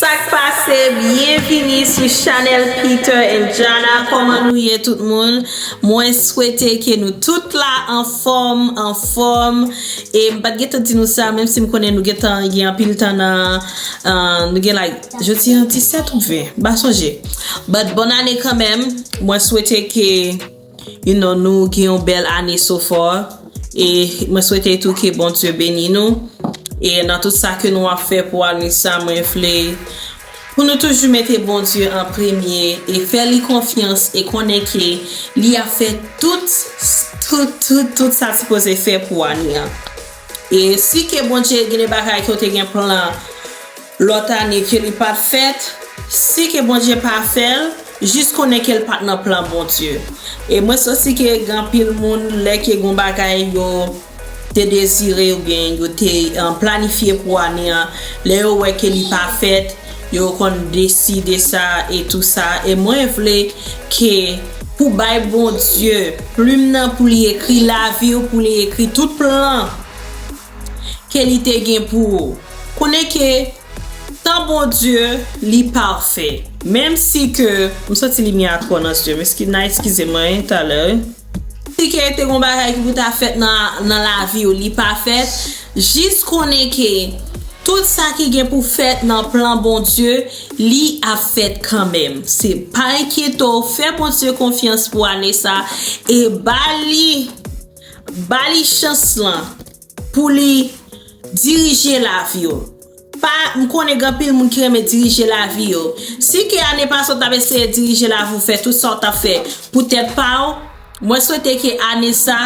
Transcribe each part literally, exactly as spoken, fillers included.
Sa k pase? Byenvini sou chanèl Peter and Jana. Kòman nou ye tout moun? Mwen swete ke nou tout la anfòm, anfòm. E m pa t gentan di nou sa, menm si m konnen nou gentan gen anpil tan nan, uh, nou gen like, jodi an disèt ou ven, m pa sonje. But bòn ane kanmenm, mwen swete ke you know, nou gen yon bèl ane so far. E mwen swete tou ke Bondye beni nou. E nan tout sa ke nou ap fè pou ane sa, mwen vle pou nou toujou mete Bondye an premye e fè li konfyans e konnen ke li ap fè tout, tout, tout, tout sa l sipoze fè pou ane an. E si ke Bondye gen de bagay ke w te gen plan lòt ane ke li pa t fèt, si ke Bondye pa fè l, jis konnen ke l pa t nan plan Bondye. E mwen santi ke gen anpil moun, lè ke gon bagay yo te dezire oubyen yo te um, planifye pou ane an, lè yo wè ke li pa fèt, yo konn deside sa e tou sa. E mwen vle ke pou bay Bondye plim nan pou li ekri lavi w, pou li ekri tout plan ke li te gen pou ou. Konnen ke tan Bondye, li pafè. Menm si ke, m santi limyè a twò nan zye m, eski-, n a eskize mwen talè. Si ke te gon bagay ki pou ta fèt nan, nan lavi w, li pa fèt, jis konnen ke tout sa ki gen pou fèt nan plan Bondye, li ap fèt kanmenm. Se pa enkyete w, fè Bondye konfyans pou ane sa, e ba li, ba li chans lan pou li dirije lavi w. Pa, m konnen gen anpil moun ki renmen dirije lavi yo. Si ke ane pase w t ap eseye dirije lavi w, fè tout sa w t ap fè pou tèt pa w, mwen swete ke ane sa,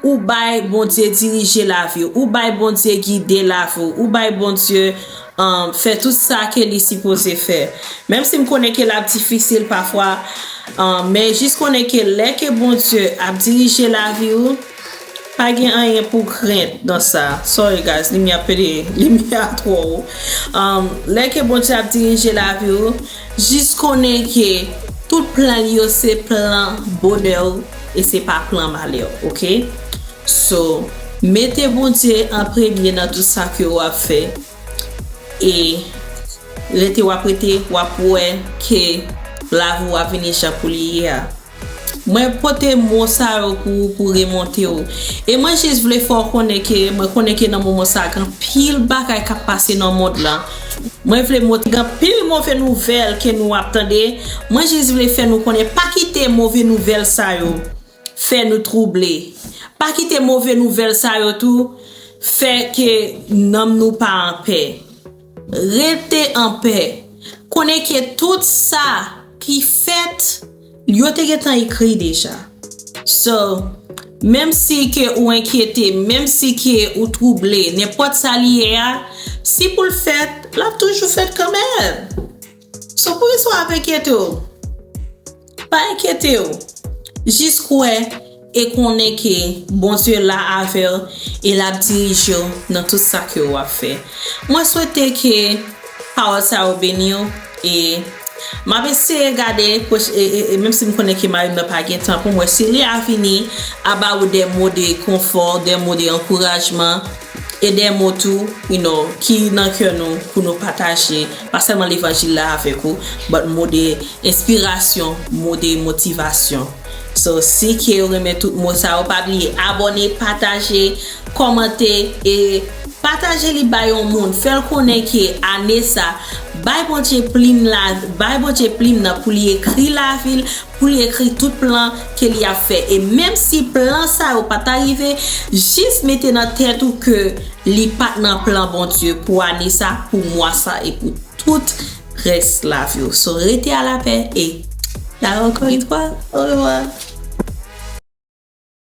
ou bay Bondye dirije lavi w, ou bay Bondye gide lavi w, ou bay Bondye um, fè tout sa ke li sipoze fè. Menm si m konnen ke l ap difisil pafwa, um, men jis konnen ke lè ke Bondye ap dirije lavi w, pa gen anyen pou krent nan sa. Sorry guys, limyè a pete, limyè a twò wo. Um, lè ke Bondye ap dirije lavi w, jis konnen ke tout plan li yo se plan bonè w e se pa plan malè w, oke? So, mete Bondye an premye nan tout sa ke w ap fè. E rete w ap rete, w ap wè ke lavi w ap vini jan pou li ye a. Mwen pote mo sa yo pou, pou remonte w. E mwen jis vle fè w konnen ke, mwen konnen ke nan moman sa, gen anpil bagay k ap pase nan mond lan. Mwen vle montre gen anpil move nouvèl ke nou ap tande. Mwen jis vle fè nou konnen, pa kite move nouvèl sa yo fè nou twouble. Pa kite move nouvèl sa yo tou fè ke nanm nou pa anpè. Rete anpè. Konnen ke tout sa ki fèt, yo te gentan ekri deja. So, menm si ke ou enkyete, menm si ke ou twouble, nenpòt sa li ye a, si pou l fèt, l ap toujou fèt kanmenm. So, poukisa w ap enkyete w? Pa enkyete w. Jis kwè e konnen ke Bondye la avè w e l ap dirije w nan tout sa ke w ap fè. Mwen swete ke pawòl sa yo beni w e m ap eseye gade, pwoch-, e, e, e menm si m konnen ke mari m nan pa gen tan pou mwen, si li a vini, a ba ou de mo de konfò, de mo de ankourajman, e de mo tou, you know, ki nan kè nou pou nou pataje, pa sèlman levanjil la avèk ou, but mo de enspirasyon, mo de motivasyon. So, si ke ou renmen tout mo sa yo, pa bliye abòne, pataje, kòmante, e pataje li bay yon moun. Fè l konnen ke ane sa, bay Bondye plim la, bay Bondye plim nan pou li ekri lavi l, pou li ekri tout plan ke li ap fè. E menm si plan sa yo pa ta rive, jis mete nan tèt ou ke li pa t nan plan Bondye pou ane sa, pou mwa sa e pou tout rès lavi w. So, rete a lapè e la ankò yon fwa. Orevwa.